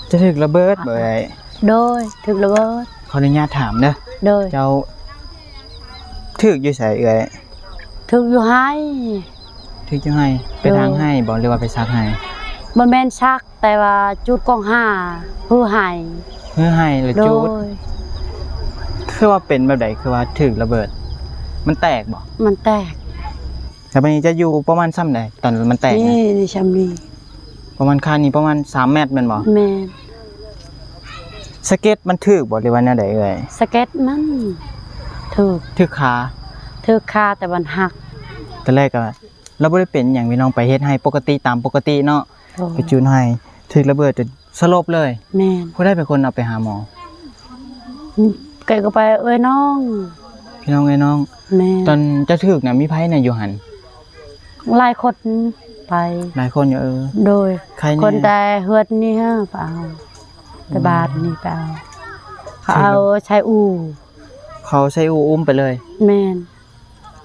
ຈະຖືກລະເບີດບໍ່ເອື້ອຍ? ໂດຍ ຖືກລະເບີດ. ຂໍອະນຸຍາດຖາມເດີ. ໂດຍ. ເຈົ້າຖືກຢູ່ໃສເອື້ອຍ? ຖືກຢູ່ໄຮ່. ຖືກຢູ່ໄຮ່. ໄປທາງໄຮ່ບໍ່ ຫຼືວ່າໄປສັກໄຮ່? ບໍ່ແມ່ນສັກ ແຕ່ວ່າຈູດກອງຫາ ຮືໄຮ່. ຮືໄຮ່ແລ້ວຈູດ. ໂດຍ. ຄືວ່າເປັນແບບໃດ ຄືວ່າຖືກລະເບີດ? ມັນແຕກບໍ່? ມັນແຕກ. ແລ້ວບາດນີ້ຈະຢູ່ປະມານຊ່ຳໃດ ຕອນມັນແຕກ? ນີ້ ນີ້ຊ່ຳນີ້. ປະມານຄານີ້ປະມານສາມແມັດແມ່ນບໍ່? ແມ່ນ. ສະເກັດມັນຖືກບໍ່ ຫຼືວ່າແນວໃດເອື້ອຍ? ສະເກັດມັນຖືກ. ຖືກຂາ? ຖືກຂາ ແຕ່ມັນຫັກ. ຕອນແລກກໍລາວບໍ່ໄດ້ເປັນຫຍັງພີ່ນ້ອງ ໄປເຮັດໄຮ່ປົກກະຕິ ຕາມປົກກະຕິເນາະ. ໂດຍ. ໄປຈູດໄຮ່ ຖືກລະເບີດຈົນສະຫຼົບເລີຍ. ແມ່ນ. ຜູ້ໃດເປັນຄົນເອົາໄປຫາໝໍ? ໄກກໍໄປເອື້ອຍນ້ອງ ພີ່ນ້ອງເອື້ອຍນ້ອງ. ແມ່ນ. ຕອນເຈົ້າຖືກນະ ມີໃຜແດ່ຢູ່ຫັ້ນ? ຫຼາຍຄົນໄປ. ຫຼາຍຄົນຢູ່. ເອີ. ໂດຍ. ໃຜແດ່? ຄົນແຕ່ເຮືອນນີ້ເຮີ້ໄປເອົາ ແຕ່ບ້ານນີ້ໄປເອົາ. ເຂົາເອົາໃສ່ອູ່. ເຂົາໃສ່ອູ່ອຸ້ມໄປເລີຍ. ແມ່ນ.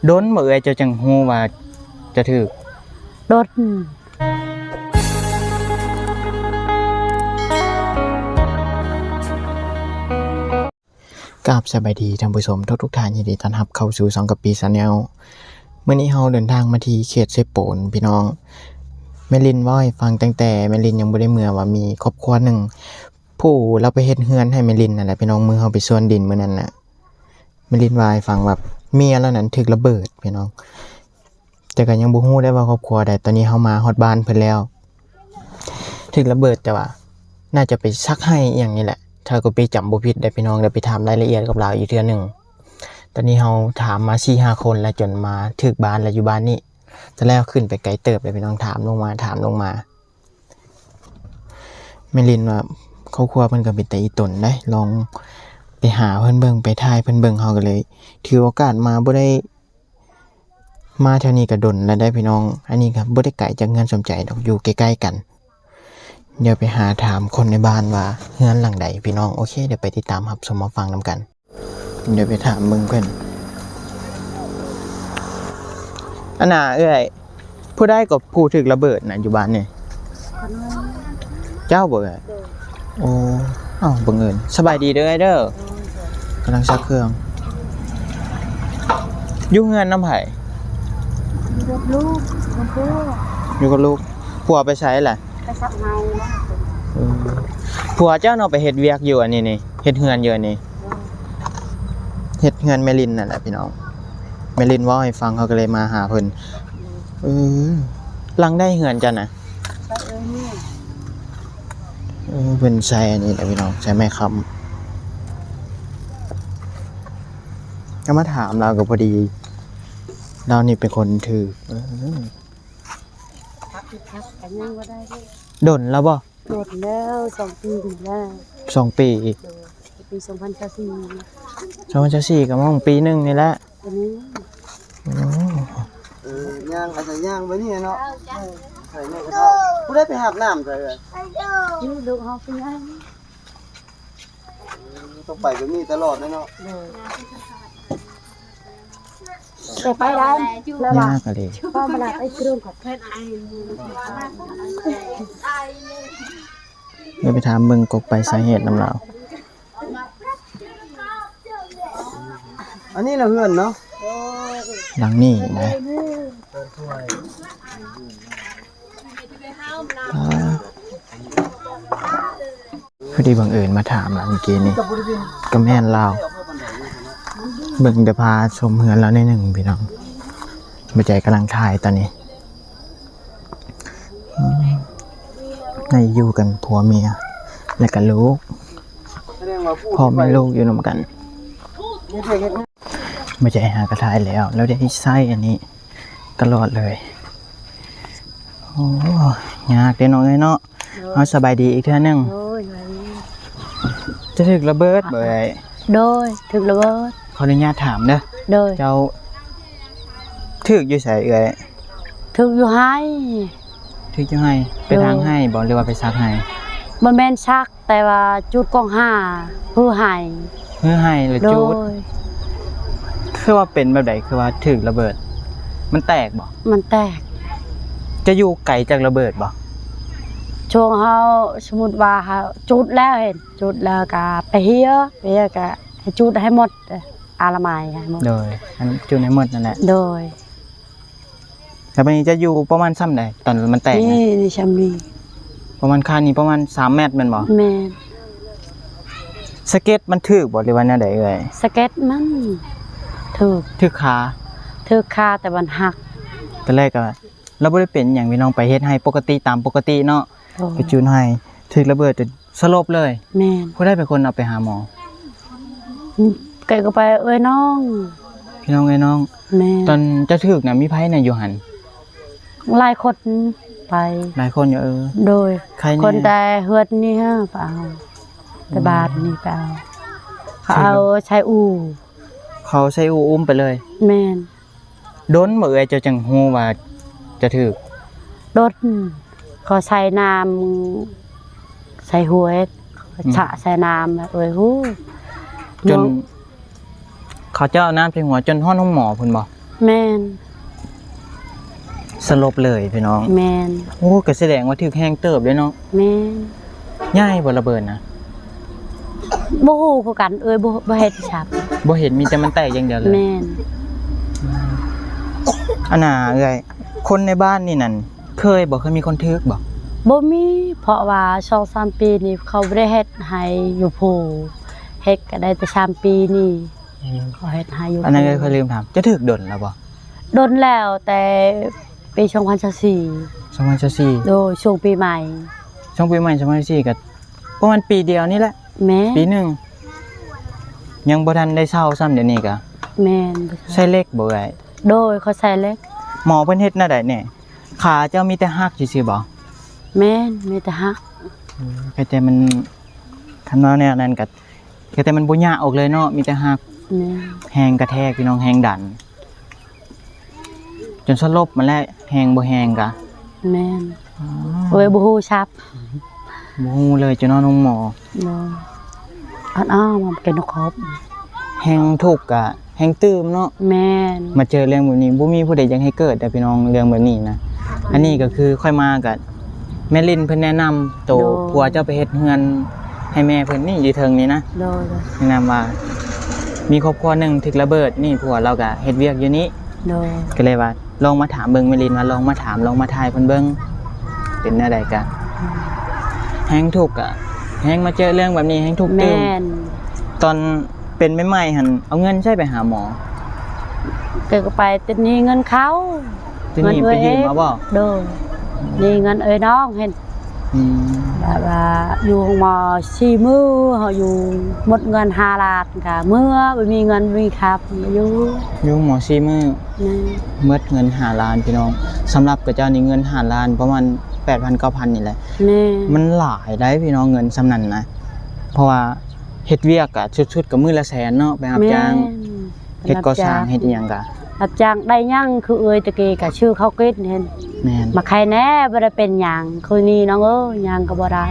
ດົນບໍ່ເອື້ອຍ ເຈົ້າຈັ່ງຮູ້ວ່າຈະຖືກ? ດົນ. ກາບສະບາຍດີທ່ານຜູ້ຊົມທຸກໆທ່ານ ຍິນດີຕ້ອນຮັບເຂົ້າສູ່ຊ່ອງກະປີ Channel. ມື້ນີ້ເຮົາເດີນທາງມາທີ່ເຂດເຊໂປນພີ່ນ້ອງ. ແມ່ລິນເວົ້າໃຫ້ຟັງຕັ້ງແຕ່ແມ່ລິນຍັງບໍ່ໄດ້ເມືອວ່າມີຄອບຄົວໜຶ່ງ ຜູ້ລາວໄປເຮັດເຮືອນໃຫ້ແມ່ລິນນັ້ນແຫຼະພີ່ນ້ອງ ມື້ເຮົາໄປສວນດິນມື້ນັ້ນນະ. ແມ່ລິນວ່າໃຫ້ຟັງວ່າເມຍລາວນັ້ນຖືກລະເບີດພີ່ນ້ອງ ແຕ່ກໍຍັງບໍ່ຮູ້ໄດ້ວ່າຄອບຄົວໃດ. ຕອນນີ້ເຮົາມາຮອດບ້ານເພິ່ນແລ້ວ ຖືກລະເບີດ ແຕ່ວ່າໜ້າຈະໄປສັກໄຮ່ອີ່ຫຍັງນີ້ແຫຼະ ຖ້າກໍປີຈຳບໍ່ຜິດເດ້ພີ່ນ້ອງ. ດຽວໄປຖາມລາຍລະອຽດກັບລາວອີກເທື່ອໜຶ່ງ. ຕອນນີ້ເຮົາຖາມມາສີ່ຫ້າຄົນແລ້ວ ຈົນມາຖືກບ້ານແລ້ວ ຢູ່ບ້ານນີ້. ແຕ່ແລ້ວຂຶ້ນໄປໄກເຕີບເດ້ພີ່ນ້ອງ ຖາມລົງມາ ຖາມລົງມາ. ແມ່ລິນວ່າຄອບຄົວເພິ່ນກໍເປັນຕາອີ່ຕົນເດ້ ລອງໄປຫາເພິ່ນເບິ່ງ ໄປຖ່າຍເພິ່ນເບິ່ງ. ເຮົາກໍເລີຍຖືໂອກາດມາ ບໍ່ໄດ້ມາແຖວນີ້ກໍດົນແລ້ວເດ້ພີ່ນ້ອງ. ອັນນີ້ກໍບໍ່ໄດ້ໄກຈາກເຮືອນສົມໃຈດອກ ຢູ່ໃກ້ໆກັນ. ດຽວໄປຫາຖາມຄົນໃນບ້ານວ່າເຮືອນຫຼັງໃດພີ່ນ້ອງ. ໂອເຄ ດຽວໄປຕິດຕາມຮັບຊົມຮັບຟັງນຳກັນ. ດຽວໄປຖາມເບິ່ງເພິ່ນ. ອັນນ່າເອື້ອຍ ຜູ້ໃດກໍຜູ້ຖືກລະເບີດນະຢູ່ບ້ານນີ້? ເຈົ້າບໍ່ເອື້ອຍ? ໂອ້ ເອົ້າ ບັງເອີນ. ສະບາຍດີເດີເອື້ອຍເດີ. ກຳລັງຊັກເຄື່ອງ. ຢູ່ເຮືອນນຳໃຜ? ຢູ່ກັບລູກ ກັບຜົວ. ຢູ່ກັບລູກ. ຜົວໄປໃສລະ? ໄປສັກໄຮ່. ເອີ ຜົວເຈົ້າເນາະ ໄປເຮັດວຽກຢູ່ອັນນີ້ນີ້ ເຮັດເຮືອນຢູ່ອັນນີ້. ເຮັດເຮືອນແມ່ລິນນັ້ນແຫຼະພີ່ນ້ອງ. ແມ່ລິນເວົ້າໃຫ້ຟັງ ເຮົາກໍເລີຍມາຫາເພິ່ນ. ເອີ ຫຼັງໃດເຮືອນເຈົ້ານະ? ເອີ ເພິ່ນໃຊ້ອັນນີ້ແຫຼະພີ່ນ້ອງ ໃຊ້ໄມ້ຄ້ຳ. ກໍມາຖາມລາວກໍພໍດີ ລາວນີ້ເປັນຄົນຖືກ. ເອີ ດົນແລ້ວບໍ່? ດົນແລ້ວ ສອງປີແລ້ວ. ສອງປີ. ໂດຍ ປີສອງພັນຊາວສີ່. ສອງພັນຊາວສີ່ ກໍມາຮອດປີໜຶ່ງນີ້ແຫຼະ. ໂອ້ ເອີ ຍ່າງ ອາໄສຍ່າງໄປນີ້ເນາະ. ເອີ ໃສ່ແມ່ກະເທົ້າ. ຜູ້ໃດໄປຫາບນ້ຳໃສ່ເອີຍ? ລູກເຮົາເປັນຫຍັງ? ເອີ ຕ້ອງໄປແບບນີ້ຕະຫຼອດເລີຍເນາະ. ໂດຍ. ແຕ່ໄປໄດ້ແລ້ວວ່າ ຍາກອີ່ຫຼີ. ດຽວໄປຖາມເບິ່ງກົກໄປສາເຫດນຳລາວ. ອັນນີ້ລະເຮືອນເນາະ. ຫຼັງນີ້ນະ. ອ່າ ພໍດີບັງເອີນມາຖາມລາວເມື່ອກີ້ນີ້ ກໍແມ່ນລາວ. ເບິ່ງ ດຽວພາຊົມເຮືອນລາວໜ້ອຍໜຶ່ງພີ່ນ້ອງ. ບໍ່ໃຈກຳລັງຖ່າຍຕອນນີ້. ອືມ ໃຫ້ຢູ່ກັນຜົວເມຍ ແລະກະລູກ ພໍ່ແມ່ລູກຢູ່ນຳກັນ. ບໍ່ໃຈຫາກະຖ່າຍແລ້ວ ແລ້ວໄດ້ໃຊ້ອັນນີ້ຕະຫຼອດເລີຍ. ໂອ້ ຍາກເດ້ເນາະເອື້ອຍເນາະ. ໂດຍ. ເອົາ ສະບາຍດີອີກເທື່ອໜຶ່ງ. ໂດຍ ສະບາຍດີ. ຈະຖືກລະເບີດບໍ່ເອື້ອຍ? ໂດຍ ຖືກລະເບີດ. ຂໍອະນຸຍາດຖາມເດີ. ໂດຍ. ເຈົ້າຖືກຢູ່ໃສເອື້ອຍ? ຖືກຢູ່ໄຮ່. ຖືກຢູ່ໄຮ່. ໄປທາງໄຮ່ບໍ່ ຫຼືວ່າໄປສັກໄຮ່? ບໍ່ແມ່ນສັກ ແຕ່ວ່າຈູດກອງຫາ ຮືໄຮ່. ຮືໄຮ່ແລ້ວຈູດ. ໂດຍ. ຄືວ່າເປັນແບບໃດ ຄືວ່າຖືກລະເບີດ? ມັນແຕກບໍ່? ມັນແຕກ. ຈະຢູ່ໄກຈາກລະເບີດບໍ່? ຊ່ວງເຮົາ ສົມມຸດວ່າເຮົາຈູດແລ້ວ ເຫັນຈູດແລ້ວກະໄປເຮຍ ໄປເຮຍກະໃຫ້ຈູດໃຫ້ໝົດ ອະນາໄມໃຫ້ໝົດ. ໂດຍ ອັນຈູດໃຫ້ໝົດນັ້ນແຫຼະ. ໂດຍ. ແລ້ວບາດນີ້ຈະຢູ່ປະມານຊ່ຳໃດ ຕອນມັນແຕກນີ້? ນີ້ ນີ້ຊ່ຳນີ້ ປະມານຄານນີ້ປະມານສາມແມັດແມ່ນບໍ່? ແມ່ນ. ສະເກັດມັນຖືກບໍ່ ຫຼືວ່າແນວໃດເອື້ອຍ? ສະເກັດມັນຖືກ. ຖືກຂາ? ຖືກຂາ ແຕ່ມັນຫັກ. ຕອນແລກກໍ ລາວບໍ່ໄດ້ເປັນຫຍັງພີ່ນ້ອງ ໄປເຮັດໄຮ່ປົກກະຕິ ຕາມປົກກະຕິເນາະ. ໂດຍ. ໄປຈູດໄຮ່ ຖືກລະເບີດຈົນສະຫຼົບເລີຍ. ແມ່ນ. ຜູ້ໃດເປັນຄົນເອົາໄປຫາໝໍ? ອືມ ເອື້ອຍກໍໄປ ເອື້ອຍນ້ອງ ພີ່ນ້ອງເອື້ອຍນ້ອງ. ແມ່ນ. ຕອນເຈົ້າຖືກນະ ມີໃຜແດ່ຢູ່ຫັ້ນ? ຫຼາຍຄົນໄປ. ຫຼາຍຄົນຢູ່. ເອີ ໂດຍ. ໃຄແດ່? ຄົນແຕ່ເຮືອນນີ້ເຮົາໄປເອົາ ແຕ່ ອືມ ບ້ານນີ້ໄປເອົາ ເຂົາເອົາໃສ່ອູ່. ເຂົາໃສ່ອູ່ອຸ້ມໄປເລີຍ? ແມ່ນ. ດົນບໍ່ເອື້ອຍ ເຈົ້າຈັ່ງຮູ້ວ່າຈະຖືກ? ດົນ ເຂົາໃສ່ນ້ຳ ໃສ່ຫົວ ອືມ ສະໃສ່ນ້ຳ ເອື້ອຍຮູ້ ຈົນ ເຂົາເຈົ້າເອົານ້ຳໃສ່ຫົວຈົນຮອດໂຮງໝໍພຸ້ນບໍ່? ແມ່ນ. ສະຫຼົບເລີຍພີ່ນ້ອງ. ແມ່ນ. ໂອ້ ກໍສະແດງວ່າຖືກແຮງເຕີບເດ້ເນາະ. ແມ່ນ. ໃຫຍ່ບໍ່ລະເບີດນະ? ບໍ່ຮູ້ຄືກັນເອື້ອຍ ບໍ່ ບໍ່ເຫັນຊ້ຳ. ບໍ່ເຫັນ ມີແຕ່ມັນແຕກຢ່າງດຽວເລີຍ. ແມ່ນ. ອັນນ່າເອື້ອຍ ຄົນໃນບ້ານນີ້ນັ້ນ ເຄີຍບໍ່ ເຄີຍມີຄົນຖືກບໍ່? ບໍ່ມີ ເພາະວ່າສອງສາມປີນີ້ເຂົາບໍ່ໄດ້ເຮັດໄຮ່ຢູ່ພູ ເຮັດກໍໄດ້ແຕ່ສາມປີນີ້. ອືມ ເຂົາເຮັດໄຮ່ຢູ່ພູ. ອັນນັ້ນເອື້ອຍ ຂ້ອຍລືມຖາມ ເຈົ້າຖືກດົນແລ້ວບໍ່? ດົນແລ້ວ ແຕ່ປີສອງພັນຊາວສີ່. ສອງພັນຊາວສີ່. ໂດຍ ຊ່ວງປີໃໝ່. ຊ່ວງປີໃໝ່ສອງພັນຊາວສີ່ ກໍປະມານປີດຽວນີ້ແຫຼະ. ແມ່ນ. ປີໜຶ່ງ ຍັງບໍ່ທັນໄດ້ເຊົາຊ້ຳ ດຽວນີ້ກະ. ແມ່ນ. ໃສ່ເຫຼັກບໍ່ເອື້ອຍ? ໂດຍ ເຂົາໃສ່ເຫຼັກ. ໝໍເພິ່ນເຮັດແນວໃດແດ່? ຂາເຈົ້າມີແຕ່ຫັກຊື່ໆບໍ່? ແມ່ນ ມີແຕ່ຫັກ. ອືມ ແຕ່ມັນ ຄັນວ່າແນວນັ້ນກະ ແຕ່ມັນບໍ່ຍະອອກເລີຍເນາະ ມີແຕ່ຫັກ. ແມ່ນ. ແຮງກະແທກພີ່ນ້ອງ ແຮງດັນ ຈົນສະຫຼົບມາແລ້ວ ແຮງບໍ່ແຮງກະ. ແມ່ນ. ອໍ ໂອ້ຍ ບໍ່ຮູ້ຊ້ຳ. ບໍ່ຮູ້ເລີຍ ຈະນອນໂຮງໝໍ. ບໍ່ ອັນອ້າ ມັນເປັນນອກຂອບ ແຮງທຸກກະແຮງຕື່ມເນາະ. ແມ່ນ. ມາເຈີເລື່ອງແບບນີ້ ບໍ່ມີຜູ້ໃດຢາກໃຫ້ເກີດເດ້ພີ່ນ້ອງ ເລື່ອງແບບນີ້ນະ. ອືມ ອັນນີ້ກໍຄືຂ້ອຍມາກະ ແມ່ລິນເພິ່ນແນະນຳໂຕ ໂດຍ ຜົວເຈົ້າໄປເຮັດເຮືອນໃຫ້ແມ່ເພິ່ນນີ້ ຢູ່ເທິງນີ້ນະ. ໂດຍ ໂດຍ. ແນະນຳວ່າມີຄອບຄົວໜຶ່ງຖືກລະເບີດນີ້ ຜົວລາວກະເຮັດວຽກຢູ່ນີ້. ໂດຍ. ກໍເລີຍວ່າລອງມາຖາມເບິ່ງແມ່ລິນ ວ່າລອງມາຖາມ ລອງມາຖ່າຍເພິ່ນເບິ່ງ ເປັນແນວໃດກະ ອືມ ແຮງທຸກກະ ແຮງມາເຈີເລື່ອງແບບນີ້ແຮງທຸກຕື່ມ. ແມ່ນ. ຕອນເປັນໃໝ່ໆຫັ້ນ ເອົາເງິນໃສໄປຫາໝໍ? ກໍໄປຕິດໜີ້ເງິນເຂົາ. ຕິດໜີ້ໄປຢືມເອົາບໍ່? ໂດຍ. ໜີ້ເງິນເອື້ອຍນ້ອງຫັ້ນ. ອືມ ແບບວ່າຢູ່ໂຮງໝໍສີ່ມື້ ເຮົາຢູ່ໝົດເງິນຫ້າລ້ານ ກະເມືອ ບໍ່ມີເງິນບໍ່ມີຄຳຢູ່ ຢູ່ໂຮງໝໍສີ່ມື້. ແມ່ນ. ໝົດເງິນຫ້າລ້ານພີ່ນ້ອງ. ສຳລັບຂະເຈົ້ານີ້ເງິນຫ້າລ້ານປະມານແປດພັນ ເກົ້າພັນນີ້ແຫຼະ. ແມ່ນ. ມັນຫຼາຍໄດ໋ພີ່ນ້ອງ ເງິນສ່ຳນັ້ນນະ ເພາະວ່າເຮັດວຽກກະສຸດໆກະມື້ລະແສນເນາະ ໄປຮັບຈ້າງ. ແມ່ນ. ເຮັດກໍ່ສ້າງ ເຮັດອີ່ຫຍັງກະ ຮັບຈ້າງໄດ້ຫຍັງ ຄືເອື້ອຍຕະກີ້ກະຊື້ເຂົ້າກິນຫັ້ນ. ແມ່ນ. ມາໄຄແດ່ ບໍ່ໄດ້ເປັນຫຍັງ ຄືນີ້ນ້ອງເອີຍ ຫຍັງກໍບໍ່ໄດ້.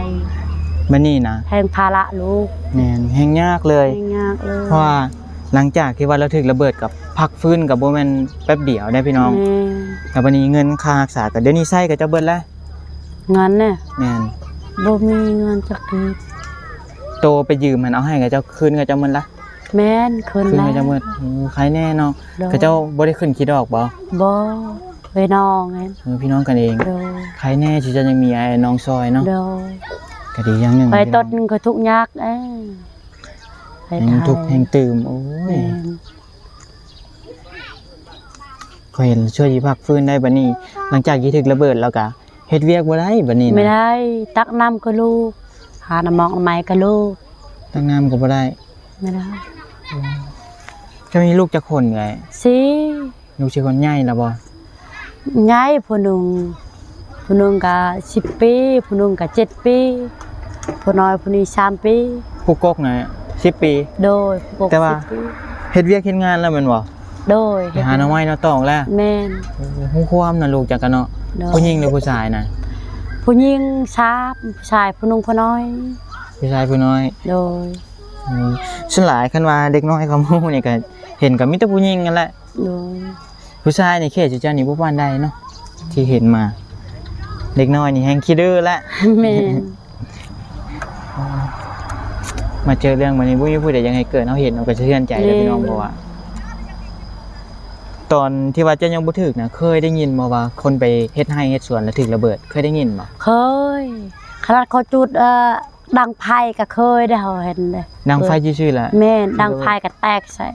ບັດນີ້ນະ ແຮງພາລະລູກ. ແມ່ນ. ແຮງຍາກເລີຍ. ແຮງຍາກເລີຍ. ເພາະວ່າຫຼັງຈາກທີ່ວ່າລາວຖືກລະເບີດ ກັບພັກຟື້ນກໍບໍ່ແມ່ນແປັບດຽວເດ້ພີ່ນ້ອງ. ແມ່ນ. ແລ້ວບັດນີ້ເງິນຄ່າຮັກສາ ກໍດຽວນີ້ໃຊ້ຂະເຈົ້າເບິດແລ້ວ. ເງິນນະ? ແມ່ນ. ບໍ່ມີເງິນຈັກກີບ. ໂຕໄປຢືມຫັ້ນ ເອົາໃຫ້ຂະເຈົ້າ ຄືນຂະເຈົ້າໝົດລະ? ແມ່ນ ຄືນ ຄືນແລ້ວ ຂະເຈົ້າໝົດ. ໂອ້ ໄຄແດ່ເນາະ. ໂດຍ. ຂະເຈົ້າບໍ່ໄດ້ຂຶ້ນຂີ້ດອກບໍ່? ບໍ່ ເອື້ອຍນ້ອງແມ່ນ. ເອີ ພີ່ນ້ອງກັນເອງ. ໂດຍ. ໄຄແດ່ ຊິເຈົ້າຍັງມີອ້າຍນ້ອງຊ່ອຍເນາະ. ໂດຍ. ກໍດີຢ່າງໜຶ່ງ ໄປຕົ້ນກໍທຸກຍາກເດ້. ແຮງທຸກແຮງຕື່ມ. ໂອ້ຍ ແມ່ນ. ຂ້ອຍເຫັນຊ່ວຍຊິພັກຟື້ນໄດ້ບັດນີ້. ຫຼັງຈາກທີ່ຖືກລະເບີດແລ້ວກະເຮັດວຽກບໍ່ໄດ້ບັດນີ້ນະ. ບໍ່ໄດ້ ຕັກນ້ຳກໍລູກ ຫານ້ຳໝອກນ້ຳໄມ້ກໍລູກ. ຕັກນ້ຳກໍບໍ່ໄດ້. ບໍ່ໄດ້. ເຈົ້າມີລູກຈັກຄົນເອື້ອຍ? ສີ່. ລູກສີ່ຄົນໃຫຍ່ແລ້ວບໍ່? ໃຫຍ່ ຜູ້ໜຶ່ງ ຜູ້ໜຶ່ງກະສິບປີ ຜູ້ໜຶ່ງກະເຈັດປີ ຜູ້ນ້ອຍຜູ້ນີ້ສາມປີ. ຜູ້ກົກນະສິບປີ? ໂດຍ. ຜູ້ກົກ ແຕ່ວ່າ ສິບປີ ເຮັດວຽກເຮັດງານແລ້ວແມ່ນບໍ່? ໂດຍ. ໄປຫາໜໍ່ໄມ້ໜໍ່ຕອງແລ້ວ? ແມ່ນ. ໂອ້ ຮູ້ຄວາມນະລູກຈັກກະເນາະ. ໂດຍ. ຜູ້ຍິງຫຼືຜູ້ຊາຍນະ? ຜູ້ຍິງສາມ ຜູ້ຊາຍຜູ້ໜຶ່ງ ຜູ້ນ້ອຍ. ຜູ້ຊາຍຜູ້ນ້ອຍ. ໂດຍ. ອືມ ສ່ວນຫຼາຍຄັນວ່າເດັກນ້ອຍເຂົາຮູ້ນີ້ກະເຫັນກະມີແຕ່ຜູ້ຍິງຫັ້ນແຫຼະ. ໂດຍ. ຜູ້ຊາຍໃນເຂດເຈົ້ານີ້ບໍ່ປານໃດເນາະ ທີ່ເຫັນມາ. ເດັກນ້ອຍນີ້ແຮງຂີ້ດື້ແຫຼະ. ແມ່ນ. ມາເຈີເລື່ອງແບບນີ້ ບໍ່ມີຜູ້ໃດຢາກໃຫ້ເກີດ. ເຮົາເຫັນເຮົາກໍສະເທືອນໃຈແລ້ວ ແມ່ນ ພີ່ນ້ອງ. ເພາະວ່າຕອນທີ່ວ່າເຈົ້າຍັງບໍ່ຖືກນະ ເຄີຍໄດ້ຍິນບໍ່ວ່າຄົນໄປເຮັດໄຮ່ເຮັດສວນແລ້ວຖືກລະເບີດ? ເຄີຍໄດ້ຍິນບໍ່? ເຄີຍ. ຂະໜາດເຂົາຈູດ ເອີ ດັງໄຟກໍເຄີຍໄດ້ ເຮົາເຫັນເດ້. ດັງໄຟຊື່ໆລະ? ແມ່ນ. ດັງໄຟກໍແຕກໃສ່.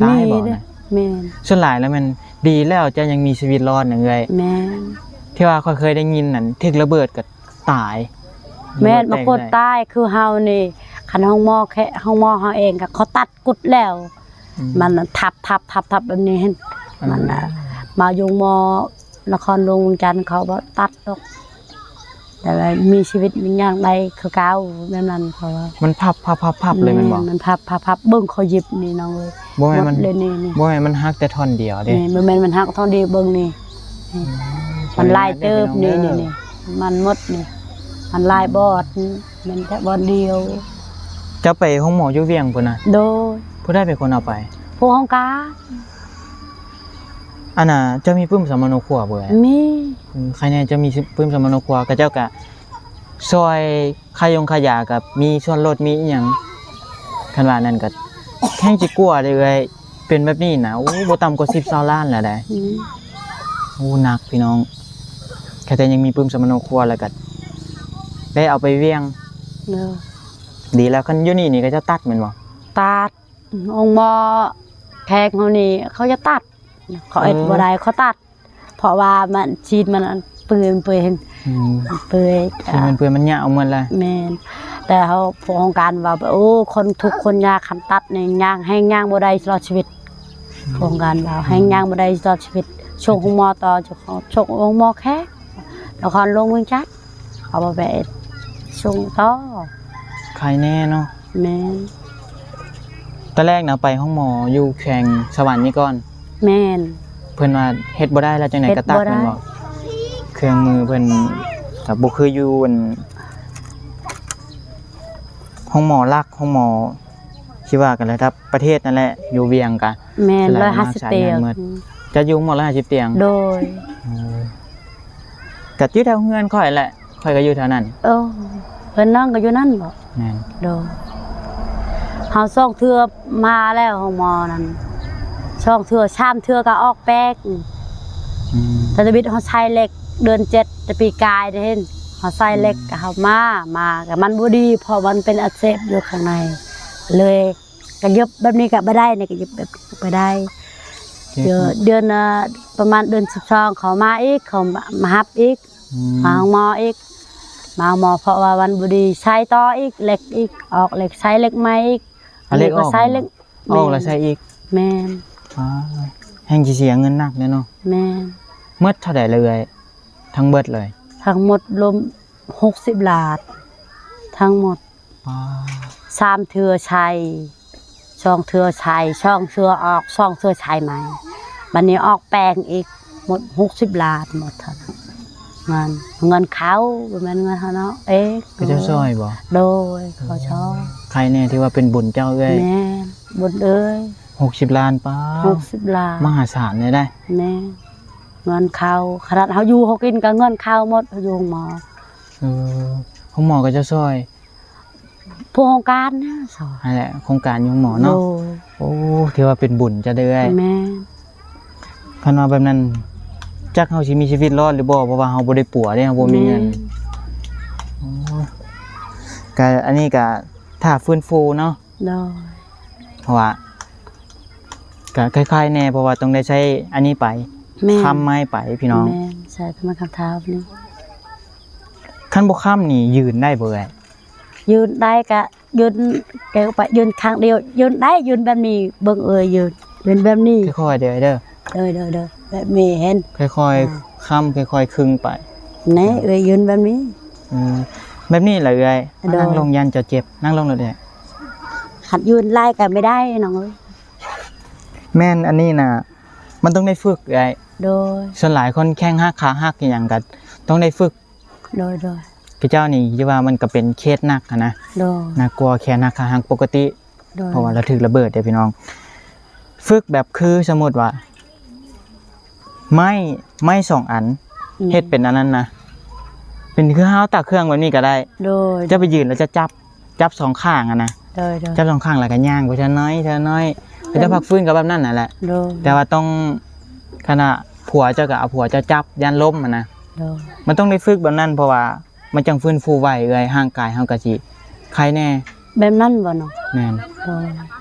ຕາຍບໍ່ນະ? ແມ່ນ. ສ່ວນຫຼາຍແລ້ວແມ່ນ ດີແລ້ວເຈົ້າຍັງມີຊີວິດລອດນະເອື້ອຍ. ແມ່ນ. ທີ່ວ່າຂ້ອຍເຄີຍໄດ້ຍິນນັ້ນ ຖືກລະເບີດກໍຕາຍ. ແມ່ນ. ບາງຄົນຕາຍຄືເຮົານີ້ ຄັນໂຮງໝໍແຄະ ໂຮງໝໍເຮົາເອງກໍເຂົາຕັດກຸດແລ້ວ. ອືມ. ມັນທັບໆໆແບບນີ້ ມັນນະ ມາຢູ່ໂຮງໝໍ ນະຄອນຫຼວງວຽງຈັນເຂົາບໍ່ຕັດດອກ ແຕ່ວ່າມີຊີວິດມີຫຍັງໄດ້ຄືເກົ່າແບບນັ້ນ. ເພາະວ່າມັນພັບໆໆເລີຍແມ່ນບໍ່? ແມ່ນ. ມັນພັບໆໆ ເບິ່ງເຂົາຫຍິບນີ້ນ້ອງເອີຍ. ບໍ່ແມ່ນມັນ ໝົດເລີຍນີ້ ນີ້. ບໍ່ແມ່ນມັນຫັກແຕ່ທ່ອນດຽວເດ້. ແມ່ນ. ບໍ່ແມ່ນມັນຫັກທ່ອນດຽວ ເບິ່ງນີ້ ນີ້. ອືມ. ມັນຫຼາຍເຕີບນີ້ ນີ້ ນີ້ ມັນໝົດນີ້ ມັນຫຼາຍບອດ. ແມ່ນແຕ່ບ່ອນດຽວ. ເຈົ້າໄປໂຮງໝໍຢູ່ວຽງພຸ້ນນະ? ໂດຍ. ຜູ້ໃດເປັນຄົນເອົາໄປ? ຜູ້ຫ້ອງການ. ອັນນ່າ ເຈົ້າມີປຶ້ມສຳມະໂນຄົວບໍ່? ມີ. ອືມ ໃຄແນ່ເຈົ້າມີປຶ້ມສຳມະໂນຄົວ ເຂົາເຈົ້າກະຊ່ອຍຄ່າຢົງຄ່າຢາ ກັບມີສ່ວນລົດມີອີ່ຫຍັງ. ຄັນວ່ານັ້ນກະແຮງຊິກວ່າເດ້ເອື້ອຍ. ເປັນແບບນີ້ນະ ໂອ້ ບໍ່ຕ່ຳກວ່າສິບຊາວລ້ານແລ້ວໃດ໋. ອືມ. ໂອ້ ໜັກພີ່ນ້ອງ. ແຄ່ແຕ່ຍັງມີປຶ້ມສຳມະໂນຄົວ ແລ້ວກໍໄດ້ເອົາໄປວຽງ. ເອີ ດີແລ້ວ. ຄັນຢູ່ນີ້ນີ້ເຂົາເຈົ້າຕັດແມ່ນບໍ່? ຕັດ. ໂຮງໝໍແຂວງເຮົານີ້ເຂົາຈະຕັດ ເຂົາເຮັດ ເອີ ບໍ່ໄດ້ ເຂົາຕັດ. ເພາະວ່າມັນ ຊີ້ນມັນເປື່ອຍ ເປື່ອຍ. ອືມ. ເປື່ອຍ. ຊີ້ນມັນເປື່ອຍ ມັນຫຍ້າວໝົດແລ້ວ. ແມ່ນ. ແຕ່ເຮົາ ພວກໂຮງການເວົ້າ ໂອ້ ຄົນທຸກຄົນຍາກ ຄັນຕັດນີ້ຍ່າງ ແຮງຍ່າງບໍ່ໄດ້ຕະຫຼອດຊີວິດ. ອືມ. ພວກໂຮງການເວົ້າ ອືມ ແຮງຍ່າງບໍ່ໄດ້ຕະຫຼອດຊີວິດ. ສົ່ງໂຮງໝໍຕໍ່ ເຈົ້າຂອງ ສົ່ງໂຮງໝໍແຂວງນະຄອນຫຼວງວຽງຈັນ ເຂົາບໍ່ໄປສົ່ງຕໍ່. ໄຄແນ່ເນາະ. ແມ່ນ. ຕອນແລກນະໄປໂຮງໝໍຢູ່ແຂວງສະຫວັນນີ້ກ່ອນ. ແມ່ນ. ເພິ່ນວ່າເຮັດບໍ່ໄດ້ແລ້ວ ຈັ່ງໃດກໍຕັດແມ່ນບໍ່? ເຮັດບໍ່ໄດ້. ເຄື່ອງມືເພິ່ນກໍບໍ່ຄືຢູ່ອັນ ໂຮງໝໍຫຼັກ ໂຮງໝໍທີ່ວ່າກັນລະດັບປະເທດນັ້ນແຫຼະ ຢູ່ວຽງກະ. ແມ່ນ. ຮ້ອຍຫ້າສິບຕຽງ. ຈະຢູ່ໂຮງໝໍຮ້ອຍຫ້າສິບຕຽງ. ໂດຍ. ເອີ ກະຢູ່ແຖວເຮືອນຂ້ອຍແຫຼະ. ຂ້ອຍກໍຢູ່ແຖວນັ້ນ. ເອີ ເພິ່ນນ້ອງກໍຢູ່ນັ້ນບໍ? ແມ່ນ. ໂດຍ. ເຮົາສອງເທື່ອມາແລ້ວໂຮງໝໍນັ້ນ ສອງເທື່ອ ສາມເທື່ອກໍອອກແປກ. ອືມ. ແຕ່ທຳອິດເຮົາໃສ່ເຫຼັກເດືອນເຈັດ ແຕ່ປີກາຍເດ້ ເຮົາໃສ່ເຫຼັກ ອືມ ກໍເຮົາມາ ມາກໍມັນບໍ່ດີ ເພາະມັນເປັນອັກເສບຢູ່ຂ້າງໃນ ເລີຍ ກະຢົບແບບນີ້ກະບໍ່ໄດ້ ນີ້ກະຢົບແບບນີ້ກະບໍ່ໄດ້. ເອີ ເດືອນ ເດືອນ ເອີ ປະມານເດືອນສິບສອງເຂົາມາອີກ ເຂົາມາ ມາຮັບອີກ. ອືມ. ມາໂຮງໝໍອີກ ມາໂຮງໝໍ ເພາະວ່າມັນບໍ່ດີ ໃສ່ຕໍ່ອີກ ເຫຼັກອີກ ອອກເຫຼັກ ໃສ່ເຫຼັກໃໝ່ອີກ. ເອົາເຫຼັກອອກ ໃສ່ເຫຼັກ ອອກແລ້ວໃສ່ອີກ. ແມ່ນ. ແຮ່ງຊິເສຍເງິນໜັກແດ່ເນາະ. ແມ່ນ. ໝົດເທົ່າໃດລະເອື້ອຍ ທັງເບິດເລີຍ? ທັງໝົດລວມຫົກສິບລ້ານ ທັງໝົດ. ປາ ສາມເທື່ອໃສ່ ສອງເທື່ອໃສ່ ສອງເທື່ອອອກ ສອງເທື່ອໃສ່ໃໝ່ ບັດນີ້ອອກແປງອີກ ໝົດຫົກສິບລ້ານ ໝົດເທົ່ານັ້ນ. ເງິນ ເງິນເຂົາ ບໍ່ແມ່ນເງິນເຮົາເນາະ ເອງ. ເຂົາເຈົ້າຊ່ອຍບໍ່? ໂດຍ ເຂົາຊ່ອຍ. ໃຄແນ່ທີ່ວ່າເປັນບຸນເຈົ້າເອື້ອຍ. ແມ່ນ ບຸນເອີຍ. ຫົກສິບລ້ານ ປາ ຫົກສິບລ້ານ ມະຫາສານເລີຍໄດ໋. ແມ່ນ ເງິນເຂົາ ຂະໜາດເຮົາຢູ່ເຮົາກິນກໍເງິນເຂົາໝົດ ເຮົາຢູ່ໂຮງໝໍ. ເອີ ໂຮງໝໍເຂົາເຈົ້າຊ່ອຍ. ພວກໂຄງການນະ ຫັ້ນແຫຼະ ໂຄງການຢູ່ໂຮງໝໍເນາະ. ໂດຍ. ໂອ້ ຖືວ່າເປັນບຸນເຈົ້າເດີ. ແມ່ນ. ຄັນວ່າແບບນັ້ນ ຈັກເຮົາຊິມີຊີວິດລອດຫຼືບໍ່ ເພາະວ່າເຮົາບໍ່ໄດ້ປົວເດ້ ເຮົາບໍ່ມີເງິນ. ແມ່ນ. ໂອ້ ກະ ອັນນີ້ກະຖ້າຟື້ນຟູເນາະ. ໂດຍ. ເພາະວ່າກະຄ້າຍໆແດ່ ເພາະວ່າຕ້ອງໄດ້ໃຊ້ອັນນີ້ໄປ. ແມ່ນ. ຄ້ຳໄມ້ໄປພີ່ນ້ອງ. ແມ່ນ ໃຊ້ໄມ້ຄ້ຳເທົານີ້. ຄັນບໍ່ຄ້ຳນີ້ຢືນໄດ້ບໍ່ເອື້ອຍ? ຢືນໄດ້ກະຢືນ ແກໄປຢືນຂ້າງດຽວ ຢືນໄດ້ ຢືນແບບນີ້ ເບິ່ງເອີຍ ຢືນ ຢືນແບບນີ້ ຄ່ອຍໆເດີ ເດີ ເດີ ເດີ ແບບນີ້ເຫັນ ຄ່ອຍໆ ອ່າ ຄ້ຳ ຄ່ອຍໆຄຶງໄປ ແນ່ ເອີຍ ຢືນແບບນີ້ ເອີ ແບບນີ້ລະເອື້ອຍ ໂດຍ ນັ່ງລົງ ຢ້ານເຈົ້າເຈັບ ນັ່ງລົງໂລດເອື້ອຍ ຄັນຢືນຫຼາຍກະບໍ່ໄດ້ນ້ອງເອີຍ ແມ່ນ ອັນນີ້ນະ ມັນຕ້ອງໄດ້ຝຶກເອື້ອຍ ໂດຍ ສ່ວນຫຼາຍຄົນແຂ້ງຫັກ ຂາຫັກ ອີ່ຫຍັງກະຕ້ອງໄດ້ຝຶກ ໂດຍ ໂດຍ ຄືເຈົ້ານີ້ ຄືວ່າມັນກໍເປັນເຄສໜັກຫັ້ນນະ ໂດຍ ໜັກກວ່າແຂນຫັກ ຂາຫັກປົກກະຕິ ໂດຍ ເພາະວ່າລາວຖືກລະເບີດເດ້ພີ່ນ້ອງ ຝຶກແບບຄືສົມມຸດວ່າ ໄມ້ ໄມ້ສອງອັນ ແມ່ນ ເຮັດເປັນອັນນັ້ນນະ ເປັນຄືເຮົາຕັກເຄື່ອງແບບນີ້ກໍໄດ້. ໂດຍ ເຈົ້າໄປຢືນແລ້ວເຈົ້າຈັບ ຈັບສອງຂ້າງຫັ້ນນະ. ໂດຍໆ ຈັບສອງຂ້າງແລ້ວກໍຍ່າງໄປເທື່ອໜ້ອຍເທື່ອໜ້ອຍ. ເຂົາເຈົ້າພັກຟື້ນກໍແບບນັ້ນຫັ້ນແຫຼະ. ໂດຍ ແຕ່ວ່າຕ້ອງ ຄັນວ່າຜົວເຈົ້າກໍເອົາຜົວເຈົ້າຈັບ ຢ້ານລົ້ມຫັ້ນນະ. ໂດຍ ມັນຕ້ອງໄດ້ຝຶກແບບນັ້ນ ເພາະວ່າມັນຈັ່ງຟື້ນຟູໄວເອື້ອຍ ຮ່າງກາຍເຮົາກໍຊິໄຄແດ່. ແບບນັ້ນບໍ່ເນາະ? ແມ່ນ. ໂດຍ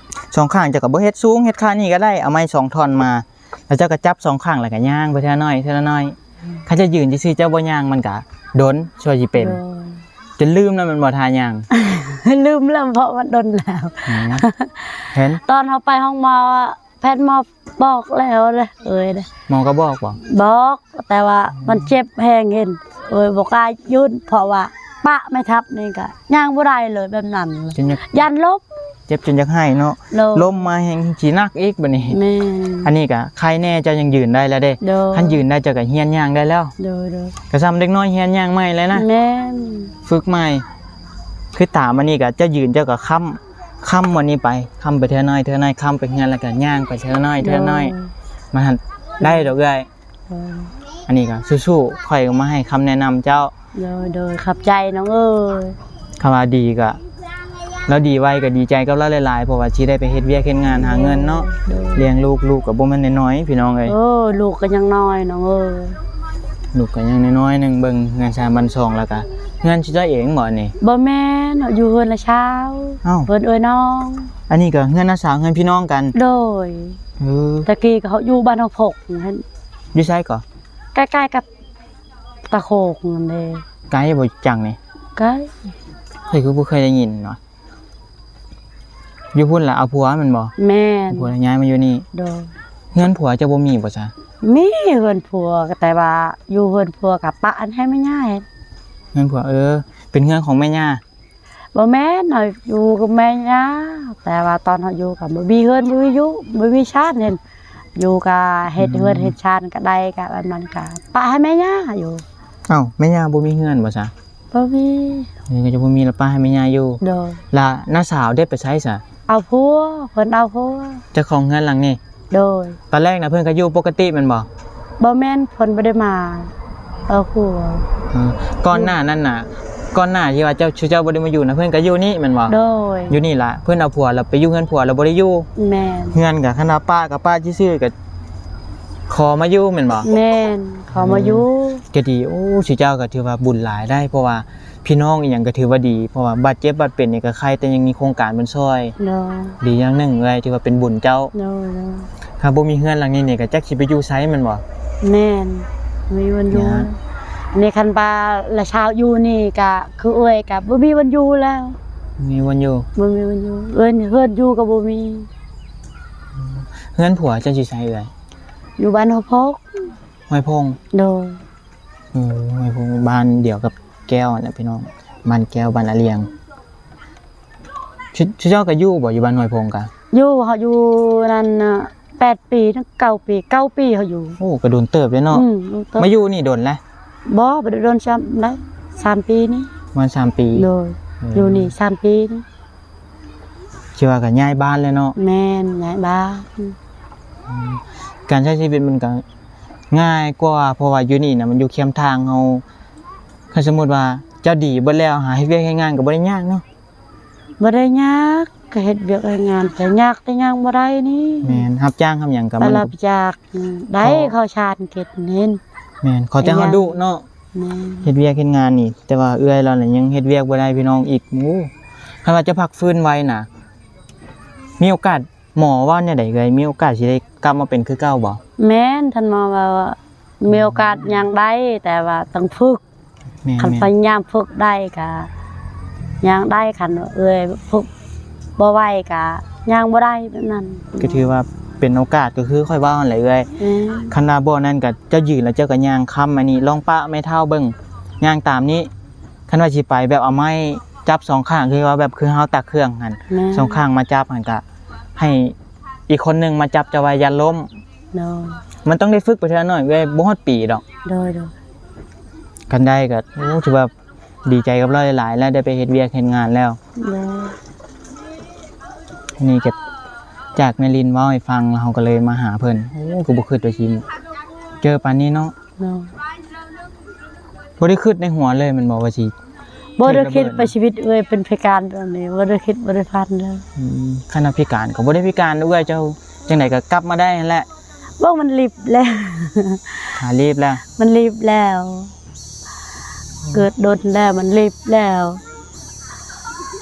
ສອງຂ້າງເຈົ້າກໍບໍ່ເຮັດສູງ ເຮັດຂານີ້ກໍໄດ້ ເອົາໄມ້ສອງທ່ອນມາ ແລ້ວເຈົ້າກໍຈັບສອງຂ້າງ ແລ້ວກໍຍ່າງໄປເທື່ອໜ້ອຍເທື່ອໜ້ອຍ. ອືມ ຄັນເຈົ້າຢືນຊື່ໆ ເຈົ້າບໍ່ຍ່າງ ມັນກໍດົນ ຊົ່ວຊິເປັນ. ໂດຍ ຈົນລືມແລ້ວແມ່ນບໍ່ທ່າຍ່າງ? ລືມແລ້ວ ເພາະມັນດົນແລ້ວ. ອືມ ເຫັນ ຕອນເຮົາໄປໂຮງໝໍ ແພດໝໍບອກແລ້ວເດ້ ເອີຍເດ້. ໝໍກໍບອກບໍ່? ບອກ ແຕ່ວ່າ ອືມ ມັນເຈັບແຮງ ເຫັນ ເອີຍ ບໍ່ກ້າຢືນ ເພາະວ່າປະໄມ້ທັບນີ້ກໍຍ່າງບໍ່ໄດ້ເລີຍ ແບບນັ້ນເລີຍ ຈົນຢາກ ຢ້ານລົ້ມ. ເຈັບຈົນຢາກໄຫ້ເນາະ. ໂດຍ ລົ້ມມາແຮງຊິໜັກອີກບັດນີ້. ແມ່ນ ອັນນີ້ກໍໄຄແດ່ ເຈົ້າຍັງຢືນໄດ້ແລ້ວເດ້. ໂດຍ ຄັນຢືນໄດ້ເຈົ້າກໍຮຽນຍ່າງໄດ້ແລ້ວ. ໂດຍໆ ກໍສ່ຳເດັກນ້ອຍຮຽນຍ່າງໃໝ່ແລ້ວນະ. ແມ່ນ ຝຶກໃໝ່. ຄືຕາມອັນນີ້ກໍເຈົ້າຢືນ ເຈົ້າກໍຄ້ຳ ຄ້ຳອັນນີ້ໄປ ຄ້ຳໄປເທື່ອໜ້ອຍເທື່ອໜ້ອຍ ຄ້ຳໄປເຮືອນ ແລ້ວກໍຍ່າງໄປເທື່ອໜ້ອຍເທື່ອໜ້ອຍ. ໂດຍ ມັນຫັ້ນໄດ້ດອກເອື້ອຍ. ໂດຍ ອັນນີ້ກໍສູ້ໆ ຂ້ອຍກໍມາໃຫ້ຄຳແນະນຳເຈົ້າ. ໂດຍໆ ຂອບໃຈນ້ອງເອີຍ. ຄຳວ່າດີກໍ ລາວດີໄວກໍດີໃຈກັບລາວຫຼາຍໆ ເພາະວ່າຊິໄດ້ໄປເຮັດວຽກເຮັດງານຫາເງິນເນາະ. ໂດຍໆ ລ້ຽງລູກ ລູກກໍບໍ່ແມ່ນນ້ອຍໆ ພີ່ນ້ອງເອີຍ. ໂອ້ ລູກກໍຍັງນ້ອຍນ້ອງເອີຍ. ລູກກໍຍັງນ້ອຍໆໜຶ່ງ ເບິ່ງເຮືອນຊານບ້ານຊ່ອງ ແລ້ວກໍເຮືອນຊິເຈົ້າເອງບໍ່ນີ້? ບໍ່ແມ່ນ ເຮົາຢູ່ເຮືອນລະຊາວ. ອ້າວ ເຮືອນເອື້ອຍນ້ອງ. ອັນນີ້ກໍເຮືອນນ້າສາວ ເຮືອນພີ່ນ້ອງກັນ. ໂດຍ ເອີ ແຕ່ກີ້ກໍເຮົາຢູ່ບ້ານເຮົາພົກຫັ້ນ. ຢູ່ໃສກໍ? ໃກ້ໆກັບຕາໂຄກຫັ້ນເດ້. ໄກບໍ່ຈັກນີ້? ໄກ. ຂ້ອຍຄືບໍ່ເຄີຍໄດ້ຍິນເນາະ. ຢູ່ພຸ້ນລະເອົາຜົວແມ່ນບໍ່? ແມ່ນ. ເອົາຜົວລະຍ້າຍມາຢູ່ນີ້. ໂດຍ. ເຮືອນຜົວເຈົ້າບໍ່ມີບໍ່ຊະ? ມີເຮືອນຜົວ ແຕ່ວ່າຢູ່ເຮືອນຜົວກໍປະອັນໃຫ້ແມ່ຍ່າເຮັດ. ເຮືອນຜົວ ເອີ ເປັນເຮືອນຂອງແມ່ຍ່າ. ບໍ່ແມ່ນ ເຮົາຢູ່ກັບແມ່ຍ່າ ແຕ່ວ່າຕອນເຮົາຢູ່ກໍບໍ່ມີເຮືອນ ບໍ່ມີຢູ່ ບໍ່ມີຊານເຫັນ ຢູ່ກໍເຮັດເຮືອນ ອືມ ເຮັດຊານກໍໄດ້ ກໍອັນນັ້ນກໍປະໃຫ້ແມ່ຍ່າຢູ່. ເອົ້າ ແມ່ຍ່າບໍ່ມີເຮືອນບໍ່ຊະ? ບໍ່ມີ. ເອີ ກໍຈະບໍ່ມີ ລະປະໃຫ້ແມ່ຍ່າຢູ່. ໂດຍ. ລະນ້າສາວເດ້ໄປໃສຊະ? ເອົາຜົວ ເພິ່ນເອົາຜົວ. ເຈົ້າຂອງເຮືອນຫຼັງນີ້? ໂດຍ. ຕອນແລກນະເພິ່ນກໍຢູ່ປົກກະຕິແມ່ນບໍ່? ບໍ່ແມ່ນ ເພິ່ນບໍ່ໄດ້ມາເອົາຜົວ. ເອີ ກ່ອນໜ້ານັ້ນນະ ກ່ອນໜ້າທີ່ວ່າເຈົ້າ ເຈົ້າບໍ່ໄດ້ມາຢູ່ນະ ເພິ່ນກໍຢູ່ນີ້ແມ່ນບໍ່? ໂດຍ. ຢູ່ນີ້ລະ ເພິ່ນເອົາຜົວລະໄປຢູ່ເຮືອນຜົວລະບໍ່ໄດ້ຢູ່. ແມ່ນ. ເຮືອນກໍຄັນວ່າປະກໍປະຊື່ໆ ກໍຂໍມາຢູ່ແມ່ນບໍ່? ແມ່ນ ຂໍມາຢູ່. ອືມ ກໍດີ. ໂອ້ ຊຸເຈົ້າກໍຖືວ່າບຸນຫຼາຍໄດ໋ ເພາະວ່າ ພີ່ນ້ອງອີ່ຫຍັງກໍຖືວ່າດີ ເພາະວ່າບາດເຈັບບາດເປັນນີ້ກໍໄຄແຕ່ຍັງມີໂຄງການເພິ່ນຊ່ອຍ. ໂດຍ. ດີຢ່າງໜຶ່ງເອື້ອຍ ຖືວ່າເປັນບຸນເຈົ້າ. ໂດຍໆ. ຖ້າບໍ່ມີເຮືອນຫຼັງນີ້ນີ້ ກໍຈັກຊິໄປຢູ່ໃສແມ່ນບໍ່? ແມ່ນ ບໍ່ມີບ່ອນຢູ່. ນີ້ຄັນວ່າລະຊາວຢູ່ນີ້ ກໍຄືເອື້ອຍກໍບໍ່ມີບ່ອນຢູ່ແລ້ວ. ບໍ່ມີບ່ອນຢູ່. ບໍ່ມີບ່ອນຢູ່ ເຮືອນ ເຮືອນຢູ່ກໍບໍ່ມີ. ເຮືອນຜົວເຈົ້າຢູ່ໃສເອື້ອຍ? ຢູ່ບ້ານຫ້ວຍພົກ. ຫ້ວຍພົງ. ໂດຍ. ເອີ ຫ້ວຍພົງ ບ້ານດຽວກັບແກ້ວຫັ້ນແຫຼະພີ່ນ້ອງ ບ້ານແກ້ວ ບ້ານອາລຽງ. ຊຸ ຊຸເຈົ້າກໍຢູ່ບໍ່ ຢູ່ບ້ານຫ້ວຍພົງກະ? ຢູ່ ເຮົາຢູ່ນັ້ນນະ ແປດປີ ເກົ້າປີ ເກົ້າປີເຮົາຢູ່. ໂອ້ ກໍດົນເຕີບເດ້ເນາະ. ອືມ ດົນເຕີບ. ມາຢູ່ນີ້ດົນແລ້ວ? ບໍ່ ບໍ່ໄດ້ດົນຊ່ຳໃດ ສາມປີນີ້. ປະມານສາມປີ. ໂດຍ. ເອີ ຢູ່ນີ້ສາມປີນີ້. ຖືວ່າກໍຍ້າຍບ້ານແລ້ວເນາະ. ແມ່ນ ຍ້າຍບ້ານ. ອືມ ການໃຊ້ຊີວິດມັນກໍງ່າຍກວ່າ ເພາະວ່າຢູ່ນີ້ນະ ມັນຢູ່ແຄມທາງເຮົາ. ຄັນສົມມຸດວ່າເຈົ້າດີເບິດແລ້ວ ຫາເຮັດວຽກເຮັດງານກໍບໍ່ໄດ້ຍາກເນາະ. ບໍ່ໄດ້ຍາກ ກໍເຮັດວຽກເຮັດງານ ແຕ່ຍາກແຕ່ຍ່າງບໍ່ໄດ້ນີ້. ແມ່ນ ຮັບຈ້າງຮັບຫຍັງກໍ ໄປ ມັນ ຮັບຈ້າງ ອືມ ໄດ້ ຂໍ ເຂົ້າຊານເກັບເງິນ. ແມ່ນ ຂໍແຕ່ເຮົາດຸເນາະ. ແມ່ນ. ເຮັດວຽກເຮັດງານນີ້ ແຕ່ວ່າເອື້ອຍລາວນີ້ຍັງເຮັດວຽກບໍ່ໄດ້ພີ່ນ້ອງອີກ. ໂອ້ ຄັນວ່າຈະພັກຟື້ນໄວນະ ມີໂອກາດ ໝໍເວົ້າແນວໃດເອື້ອຍ? ມີໂອກາດຊິໄດ້ກັບມາເປັນຄືເກົ່າບໍ່? ແມ່ນ ທ່ານໝໍເວົ້າວ່າ ມີໂອກາດຍ່າງໄດ້ ແຕ່ວ່າຕ້ອງຝຶກ. ແມ່ນໆ. ຄັນພະຍາຍາມຝຶກໄດ້ກະຍ່າງໄດ້ ຄັນວ່າເອື້ອຍຝຶກບໍ່ໄຫວກະຍ່າງບໍ່ໄດ້ແບບນັ້ນ. ກໍຖືວ່າເປັນໂອກາດ ກໍຄືຂ້ອຍເວົ້າຫັ້ນແຫຼະເອື້ອຍ. ແມ່ນ. ຄັນວ່າບໍ່ນັ້ນກະເຈົ້າຢືນແລ້ວເຈົ້າກະຍ່າງຄ້ຳອັນນີ້ ລອງປະແມ່ເຖົ້າເບິ່ງ ຍ່າງຕາມນີ້. ຄັນວ່າຊິໄປແບບເອົາໄມ້ຈັບສອງຂ້າງ ຄືວ່າແບບຄືເຮົາຕັກເຄື່ອງຫັ້ນ ແມ່ນ ສອງຂ້າງມາຈັບຫັ້ນ ກະໃຫ້ອີກຄົນໜຶ່ງມາຈັບເຈົ້າໄວ້ ຢ້ານລົ້ມ. ໂດຍ. ມັນຕ້ອງໄດ້ຝຶກໄປເທື່ອໜ້ອຍ ເອື້ອຍ ບໍ່ຮອດປີດອກ. ໂດຍໆ. ຄັນໄດ້ກໍ ໂອ້ ຖືວ່າດີໃຈກັບລາວຫຼາຍໆ ແລ້ວໄດ້ໄປເຮັດວຽກເຮັດງານແລ້ວ. ໂດຍ. ອັນນີ້ກໍຈາກແມ່ລິນເວົ້າໃຫ້ຟັງ ແລ້ວເຮົາກໍເລີຍມາຫາເພິ່ນ. ໂອ້ ກໍບໍ່ຄິດວ່າຊິເຈີປານນີ້ເນາະ. ໂດຍ. ບໍ່ໄດ້ຄິດໃນຫົວເລີຍແມ່ນບໍ່ວ່າຊິ ບໍ່ໄດ້ຄິດວ່າຊີວິດເອື້ອຍເປັນພິການແບບນີ້ ບໍ່ໄດ້ຄິດ ບໍ່ໄດ້ຝັນເລີຍ. ອືມ ຄັນວ່າພິການກໍບໍ່ໄດ້ພິການເອື້ອຍເຈົ້າ ຈັ່ງໃດກໍກັບມາໄດ້ຫັ້ນແຫຼະ. ບໍ່ ມັນລີບແລ້ວ ຫາລີບແລ້ວ ມັນລີບແລ້ວ ເກີດດົນແລ້ວ ມັນລີບແລ້ວ.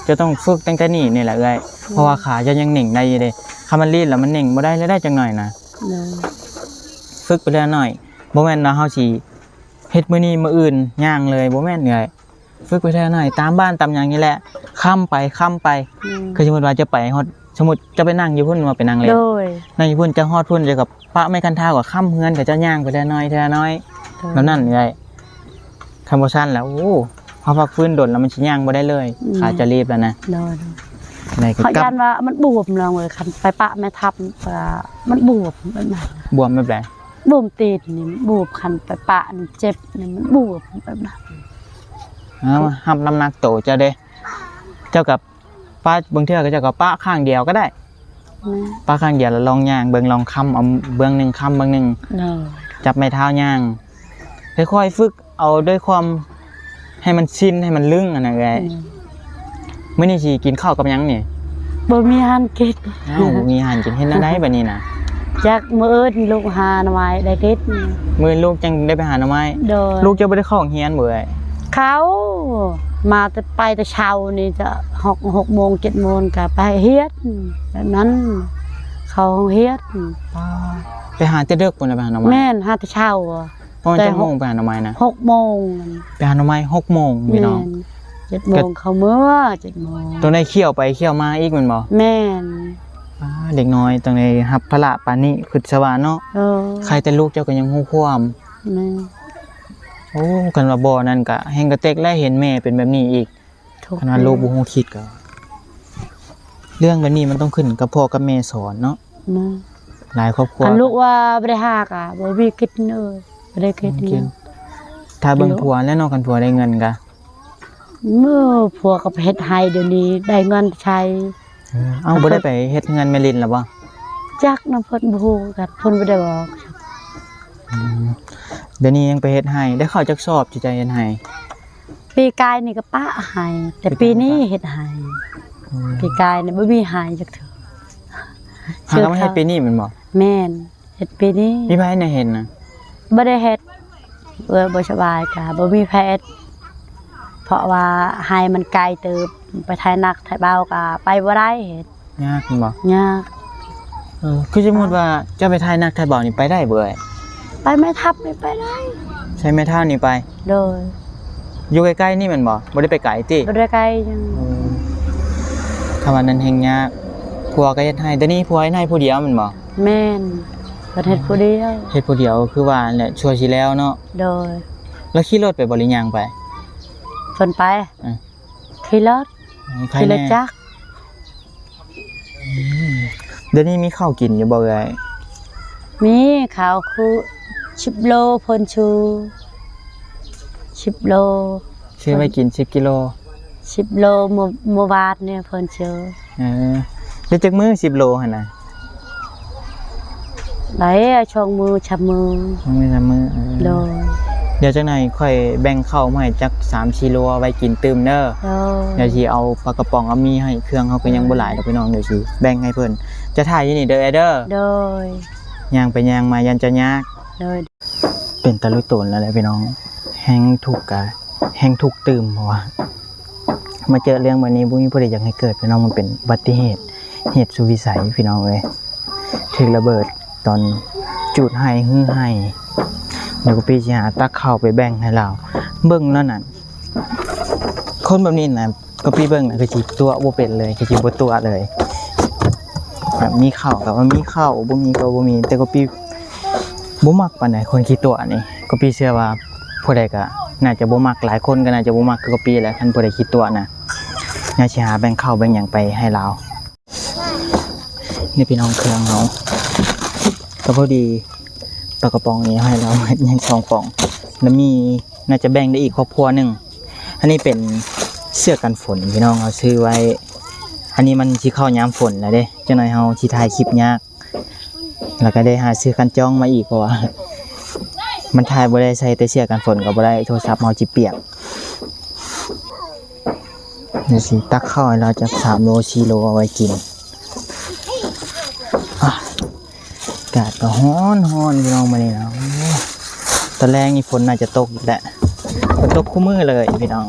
ເຈົ້າຕ້ອງຝຶກຕັ້ງແຕ່ນີ້ນີ້ແຫຼະເອື້ອຍ ອືມ ເພາະວ່າຂາເຈົ້າຍັງເໜັງໄດ້ຢູ່ເດ້. ຄັນມັນລີບແລ້ວມັນເໜັງບໍ່ໄດ້ແລ້ວ ໄດ້ຈັກໜ້ອຍນະ. ໂດຍ ຝຶກໄປເທື່ອໜ້ອຍ ບໍ່ແມ່ນວ່າເຮົາຊິເຮັດມື້ນີ້ມື້ອື່ນຍ່າງເລີຍ ບໍ່ແມ່ນເອື້ອຍ. ຝຶກໄປເທື່ອໜ້ອຍ ຕາມບ້ານຕາມຫຍັງນີ້ແຫຼະ ຄ້ຳໄປຄ້ຳໄປ. ອືມ ຄືສົມມຸດວ່າຈະໄປຮອດ ສົມມຸດເຈົ້າໄປນັ່ງຢູ່ພຸ້ນ ວ່າໄປນັ່ງເຫຼັ້ນ ໂດຍ ນັ່ງຢູ່ພຸ້ນ ເຈົ້າຮອດພຸ້ນ ເຈົ້າກໍປະໄມ້ຄັນທາວ ກໍຄ້ຳເຮືອນ ກໍເຈົ້າຍ່າງໄປເທື່ອໜ້ອຍເທື່ອໜ້ອຍ ໂດຍ ແບບນັ້ນເອື້ອຍ. ຄັນບໍ່ຊັ້ນແລ້ວ ໂອ້ ເຮົາພັກຟື້ນດົນແລ້ວມັນຊິຍ່າງບໍ່ໄດ້ເລີຍ. ອືມ ຂາຈະລີບແລ້ວນະ. ໂດຍ ໃນ ເຂົາຢ້ານວ່າມັນບວມນ້ອງເອີຍ ຄັນໄປປະແມ່ທັບ ມັນບວມແບບນັ້ນ. ບວມແບບໃດ? ບວມຕີນນີ້ມັນບວມ ຄັນໄປປະນີ້ເຈັບນີ້ມັນບວມແບບນັ້ນ. ເອົາ ຮັບນ້ຳໜັກໂຕເຈົ້າເດ້ ເຈົ້າກໍປະ ບາງເທື່ອເຂົາເຈົ້າກໍປະຂ້າງດຽວກໍໄດ້. ແມ່ນ ປະຂ້າງດຽວແລ້ວລອງຍ່າງເບິ່ງ ລອງຄ້ຳເອົາເບື້ອງໜຶ່ງ ຄ້ຳເບື້ອງໜຶ່ງ. ໂດຍ ຈັບໄມ້ເທົ້າຍ່າງ ຄ່ອຍໆຝຶກເອົາດ້ວຍຄວາມໃຫ້ມັນຊິນ ໃຫ້ມັນລຶ້ງຫັ້ນນະເອື້ອຍ. ອືມ ມື້ນີ້ຊິກິນເຂົ້າກັບຫຍັງນີ້? ບໍ່ມີອາຫານກິນ. ອ້າວ ບໍ່ມີອາຫານກິນ ເຮັດແນວໃດບັດນີ້ນະ? ຈັກ ມື້ອື່ນລູກຫາໜໍ່ໄມ້ໄດ້ກິນ. ມື້ອື່ນລູກຈັ່ງໄດ້ໄປຫາໜໍ່ໄມ້. ໂດຍ ລູກເຈົ້າບໍ່ໄດ້ເຂົ້າໂຮງຮຽນບໍ່ເອື້ອຍ? ເຂົ້າ ມາແຕ່ ໄປແຕ່ເຊົ້ານີ້ ຈະ ຫົກ ຫົກໂມງ ເຈັດໂມງກໍໄປຮຽນ ແບບນັ້ນ ເຂົ້າໂຮງຮຽນ. ໄປຫາແຕ່ເດິກພຸ້ນນະ ໄປຫາໜໍ່ໄມ້? ແມ່ນ ຫາແຕ່ເຊົ້າ. ປະມານຈັກໂມງໄປຫາໜໍ່ໄມ້ນະ? ຫົກໂມງ. ໄປຫາໜໍ່ໄມ້ຫົກໂມງພີ່ນ້ອງ. ແມ່ນ ເຈັດໂມງເຂົ້າເມືອ ເຈັດໂມງ. ຕ້ອງໄດ້ຂ້ຽວໄປຂ້ຽວມາອີກແມ່ນບໍ່? ແມ່ນ. ປ້າ ເດັກນ້ອຍຕ້ອງໄດ້ຮັບພາລະປານນີ້ ຄຶດຊະວ່າເນາະ. ເອີ ໃຄແຕ່ລູກເຈົ້າກໍຍັງຮູ້ຄວາມ. ແມ່ນ. ໂອ້ ຄັນວ່າບໍ່ນັ້ນກະແຮ່ງກະເຕັກແລ້ວ ເຫັນແມ່ເປັນແບບນີ້ອີກ. ຄັນວ່າລູກບໍ່ຮູ້ຄິດກໍ ເລື່ອງແບບນີ້ມັນຕ້ອງຂຶ້ນກັບພໍ່ກັບແມ່ສອນເນາະ. ແມ່ນ. ຫຼາຍຄອບຄົວ ຄັນລູກວ່າບໍ່ໄດ້ຫາກະບໍ່ມີກິນເອີຍ ບໍ່ໄດ້ກິນ. ຖ້າເບິ່ງຜົວແລ້ວເນາະ ຄັນຜົວໄດ້ເງິນກະ ເມື່ອຜົວກໍໄປເຮັດໄຮ່ ດຽວນີ້ໄດ້ເງິນໃຊ້. ເອີ ເອົ້າ ບໍ່ໄດ້ໄປເຮັດເຮືອນແມ່ລິນລະບໍ່? ຈັກນຳເພິ່ນ ບໍ່ຮູ້ກັນ ເພິ່ນບໍ່ໄດ້ບອກ. ອືມ ດຽວນີ້ຍັງໄປເຮັດໄຮ່ ໄດ້ເຂົ້າຈັກສອບ ທີ່ຈະເຮັດໄຮ່? ປີກາຍນີ້ກໍປະໄຮ່ ແຕ່ປີນີ້ເຮັດໄຮ່. ອືມ ປີກາຍນີ້ບໍ່ມີໄຮ່ຈັກເທື່ອ. ຫາກໍມາເຮັດປີນີ້ແມ່ນບໍ່? ແມ່ນ ເຮັດປີນີ້. ມີໃຜແນ່ເຮັດນະ? ບໍ່ໄດ້ເຮັດ ເອື້ອຍບໍ່ສະບາຍກະບໍ່ມີໃຜເຮັດ ເພາະວ່າໄຮ່ມັນໄກເຕີບ ໄປໄຖໜັກໄຖເບົາກະໄປບໍ່ໄດ້ເຮັດ. ຍາກແມ່ນບໍ່? ຍາກ. ເອີ ຄືສົມມຸດວ່າເຈົ້າໄປໄຖໜັກໄຖເບົານີ້ໄປໄດ້ບໍ່ເອື້ອຍ? ໄປແມ່ທັບນີ້ໄປໄດ້. ໃຊ້ໄມ້ເທົ້ານີ້ໄປ? ໂດຍ. ຢູ່ໃກ້ໆນີ້ແມ່ນບໍ່? ບໍ່ໄດ້ໄປໄກຕິ? ບໍ່ໄດ້ໄກຫຍັງ. ເອີ ຄຳວ່ານັ້ນແຮ່ງຍາກ. ຜົວກໍເຮັດໄຮ່ ແຕ່ນີ້ຜົວເຮັດໄຮ່ຜູ້ດຽວແມ່ນບໍ່? ແມ່ນ ເພິ່ນເຮັດຜູ້ດຽວ. ເຮັດຜູ້ດຽວຄືວ່ານັ້ນແຫຼະ ຊົ່ວຊິແລ້ວເນາະ. ໂດຍ. ແລ້ວຂີ່ລົດໄປບໍ່ ຫຼືຍ່າງໄປ? ເພິ່ນໄປ. ເອີ ຂີ່ລົດ. ອືມ ຂີ່ລົດຈັກ. ອືມ ດຽວນີ້ມີເຂົ້າກິນຢູ່ບໍ່ເອື້ອຍ? ມີ ເຂົ້າຄືສິບໂລ ເພິ່ນຊື້ສິບໂລ. ຊື້ໄວ້ກິນສິບກິໂລ. ສິບໂລ ມື້ ມື້ວານນີ້ເພິ່ນຊື້. ເອີ ໄດ້ຈັກມື້ສິບໂລຫັ້ນນະ? ໄດ້ສອງມື້ສາມມື້. ສອງມື້ສາມມື້. ເອີ ໂດຍ. ດຽວຈັກໜ້ອຍຂ້ອຍແບ່ງເຂົ້າມາໃຫ້ຈັກສາມສີ່ໂລ ເອົາໄວ້ກິນຕື່ມເດີ. ໂດຍ. ດຽວຊິເອົາປາກະປ໋ອງ ເອົາໝີ່ໃຫ້ ເຄື່ອງເຮົາກໍຍັງບໍ່ຫຼາຍດອກພີ່ນ້ອງ ດຽວຊິແບ່ງໃຫ້ເພິ່ນ. ຈະຖ້າຢູ່ນີ້ເດີເອື້ອຍເດີ. ໂດຍ. ຍ່າງໄປຍ່າງມາຢ້ານເຈົ້າຍາກ. ໂດຍ. ເປັນຕາລຸຕົນແລ້ວແຫຼະພີ່ນ້ອງ ແຮ່ງທຸກກະແຮ່ງທຸກຕື່ມ ເພາະວ່າມາເຈີເລື່ອງແບບນີ້ ບໍ່ມີຜູ້ໃດຢາກໃຫ້ເກີດພີ່ນ້ອງ ມັນເປັນອຸບັດຕິເຫດ ເຫດສຸດວິໄສພີ່ນ້ອງເອີຍ ຖືກລະເບີດຕອນຈູດໄຮ່ຮື້ໄຮ່. ດຽວກະປີ້ຊິຫາຕັກເຂົ້າໄປແບ່ງໃຫ້ລາວ ເບິ່ງແລ້ວນັ້ນ ຄົນແບບນີ້ນະ ກະປີ້ເບິ່ງນະ ຄືຊິຕົວະບໍ່ເປັນເລີຍ ຄືຊິບໍ່ຕົວະເລີຍ ແບບມີເຂົ້າກະວ່າມີເຂົ້າ ບໍ່ມີກະວ່າບໍ່ມີ ແຕ່ກະປີ້ ບໍ່ມັກປານໃດຄົນຂີ້ຕົວະນີ້ ກະປີ້ເຊື່ອວ່າຜູ້ໃດກະໜ້າຈະບໍ່ມັກ ຫຼາຍຄົນກະໜ້າຈະບໍ່ມັກຄືກະປີ້ແຫຼະ ຄັນຜູ້ໃດຂີ້ຕົວະນະ. ດຽວຊິຫາແບ່ງເຂົ້າແບ່ງຫຍັງໄປໃຫ້ລາວ. ນີ້ພີ່ນ້ອງ ເຄື່ອງເຮົາກະພໍດີ ປາກະປ໋ອງນີ້ໃຫ້ລາວໝົດຍັງສອງປ໋ອງ ແລ້ວມີ ໜ້າຈະແບ່ງໄດ້ອີກຄອບຄົວໜຶ່ງ. ອັນນີ້ເປັນເສື້ອກັນຝົນພີ່ນ້ອງ ເຮົາຊື້ໄວ້ ອັນນີ້ມັນຊິເຂົ້າຍາມຝົນແລ້ວເດ້ ຈັກໜ້ອຍເຮົາຊິຖ່າຍຄລິບຍາກ. ແລ້ວກະໄດ້ຫາຊື້ຄັນຈ້ອງມາອີກ ເພາະວ່າ ມັນຖ່າຍບໍ່ໄດ້ ໃສ່ແຕ່ເສື້ອກັນຝົນກໍບໍ່ໄດ້ ໂທລະສັບເຮົາຊິປຽກ. ດຽວຊິຕັກເຂົ້າໃຫ້ລາວຈັກສາມໂລສີ່ໂລ ເອົາໄວ້ກິນ. ອາ ອາກາດກໍຮ້ອນໆ ພີ່ນ້ອງ ມື້ນີ້ນະ. ໂອ້ ຕອນແລງນີ້ຝົນໜ້າຈະຕົກອີກແຫຼະ ຝົນຕົກຄູ່ມື້ເລີຍພີ່ນ້ອງ.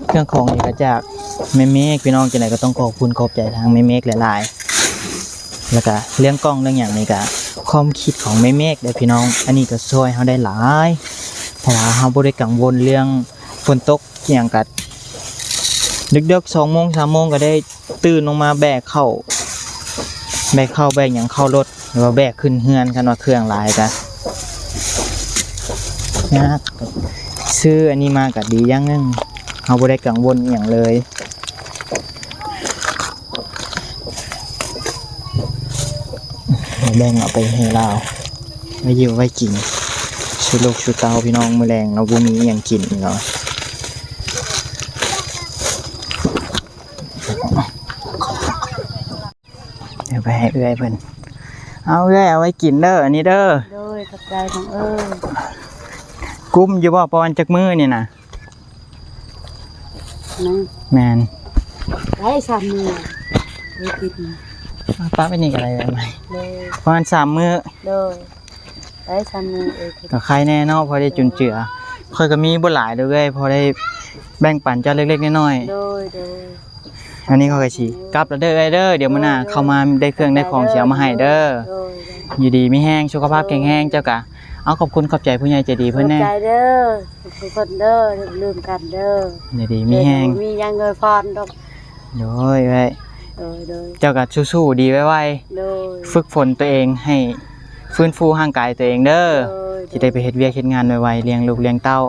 ເຄື່ອງຂອງນີ້ກໍຈາກແມ່ເມກ ພີ່ນ້ອງ. ຈັ່ງໃດກໍຕ້ອງຂອບຄຸນຂອບໃຈທາງແມ່ເມກຫຼາຍໆ. ແລ້ວກະເລື່ອງກ້ອງເລື່ອງຫຍັງນີ້ກະ ຄວາມຄິດຂອງແມ່ເມກເດີ້ພີ່ນ້ອງ. ອັນນີ້ກະຊ່ວຍເຮົາໄດ້ຫຼາຍ ເພາະວ່າເຮົາບໍ່ໄດ້ກັງວົນເລື່ອງຝົນຕົກອີ່ຫຍັງ. ກະເດິກໆ ສອງໂມງ ສາມໂມງ ກະໄດ້ຕື່ນລົງມາແບກເຂົ້າ ແບກເຂົ້າແບກຫຍັງເຂົ້າລົດ ຫຼືວ່າແບກຂຶ້ນເຮືອນ. ຄັນວ່າເຄື່ອງຫຼາຍກະຍາກ. ຊື້ອັນນີ້ມາກະດີຢ່າງໜຶ່ງ ເຮົາບໍ່ໄດ້ກັງວົນອີ່ຫຍັງເລີຍ. ແບ່ງເອົາໄປໃຫ້ລາວ ໄວ້ຢູ່ໄວ້ກິນ ສູ່ລູກສູ່ເຕົ້າພີ່ນ້ອງ. ມື້ແລງລາວບໍ່ມີອີ່ຫຍັງກິນເນາະ. ເອົາໄປໃຫ້ເອື້ອຍເພິ່ນ. ເອົາເອື້ອຍ ເອົາໄວ້ກິນເດີ້ ອັນນີ້ເດີ້. ໂດຍ ຂອບໃຈນ້ອງເອີຍ. ກຸ້ມຢູ່ບໍ່ ປອນຈັກມື້ນີ້ນະ? ນະ ແມ່ນ ໄດ້ສາມມື້ ໄດ້ກິນ. ເອົາປະໄວ້ນີ້ກໍໄດ້. ໂດຍ ປະມານສາມມື້. ໂດຍ ໄດ້ສາມມື້ເອີຍ. ກໍໄຄແນ່ເນາະ ພໍໄດ້ຈຸນເຈືອ. ໂດຍ ຂ້ອຍກໍມີບໍ່ຫຼາຍດອກເອື້ອຍ ພໍໄດ້ແບ່ງປັນເຈົ້າເລັກໆນ້ອຍໆ. ໂດຍ ໂດຍ ອັນນີ້ຂ້ອຍກໍຊິກັບແລ້ວເດີ້ເອື້ອຍເດີ້. ດຽວມື້ໜ້າ ໂດຍ ເຂົ້າມາໄດ້ເຄື່ອງໄດ້ຂອງ ໂດຍ ຊິເອົາມາໃຫ້ເດີ້. ໂດຍ ໂດຍ ຢູ່ດີມີແຮງ ສຸຂະພາບແຂງແຮງ. ເຈົ້າກະເອົາຂອບຄຸນຂອບໃຈຜູ້ໃຫຍ່ໃຈດີເພິ່ນແນ່. ຂອບໃຈເດີ້ ທຸກຄົນເດີ້ ຢ່າລືມກັນເດີ້. ຢູ່ດີມີແຮງ ມີຫຍັງອວຍພອນດອກ. ໂດຍເອື້ອຍ. ໂດຍ ໂດຍ ເຈົ້າກໍສູ້ໆ ດີໄວໆ. ໂດຍ ຝຶກຝົນຕົວເອງໃຫ້ຟື້ນຟູຮ່າງກາຍຕົວເອງເດີ້. ໂດຍ ຊິໄດ້ໄປເຮັດວຽກເຮັດງານໄວໆ ລ້ຽງລູກລ້ຽງເຕົ້າ. ໂດຍ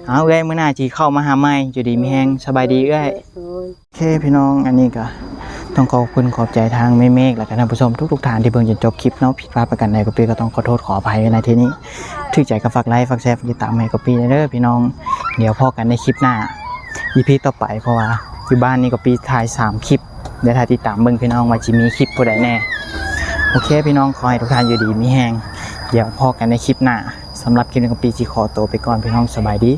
ເອົາເອື້ອຍ ມື້ໜ້າຊິເຂົ້າມາຫາໃໝ່. ຢູ່ດີມີແຮງ. ໂດຍ ສະບາຍດີເອື້ອຍ. ໂດຍ ໂດຍ ໂອເຄພີ່ນ້ອງ ອັນນີ້ກໍຕ້ອງຂອບຄຸນຂອບໃຈທາງແມ່ເມກ ແລະກໍທ່ານຜູ້ຊົມທຸກໆທ່ານທີ່ເບິ່ງຈົນຈົບຄລິບເນາະ. ຜິດພາດປະການໃດກໍປີກໍຕ້ອງຂໍໂທດຂໍອະໄພໄວ້ໃນທີ່ນີ້. ຖືກໃຈກໍຝາກໄລ ຝາກແຊ ຝາກຕິດຕາມໃຫ້ກໍປີແດ່ເດີ້ພີ່ນ້ອງ. ດຽວພໍ້ກັນໃນຄລິບໜ້າ ອີພີຕໍ່ໄປ ເພາະວ່າຢູ່ບ້ານນີ້ກໍປີຖ່າຍສາມຄລິບ. ດຽວຖ້າຕິດຕາມເບິ່ງພີ່ນ້ອງວ່າຊິມີຄລິບຜູ້ໃດແນ່. ໂອເຄພີ່ນ້ອງ ຂໍໃຫ້ທຸກທ່ານຢູ່ດີມີແຮງ. ດຽວພໍ້ກັນໃນຄລິບໜ້າ. ສຳລັບຄລິບນີ້ກໍປີຊິຂໍໂຕໄປກ່ອນພີ່ນ້ອງ. ສະບາຍດີ.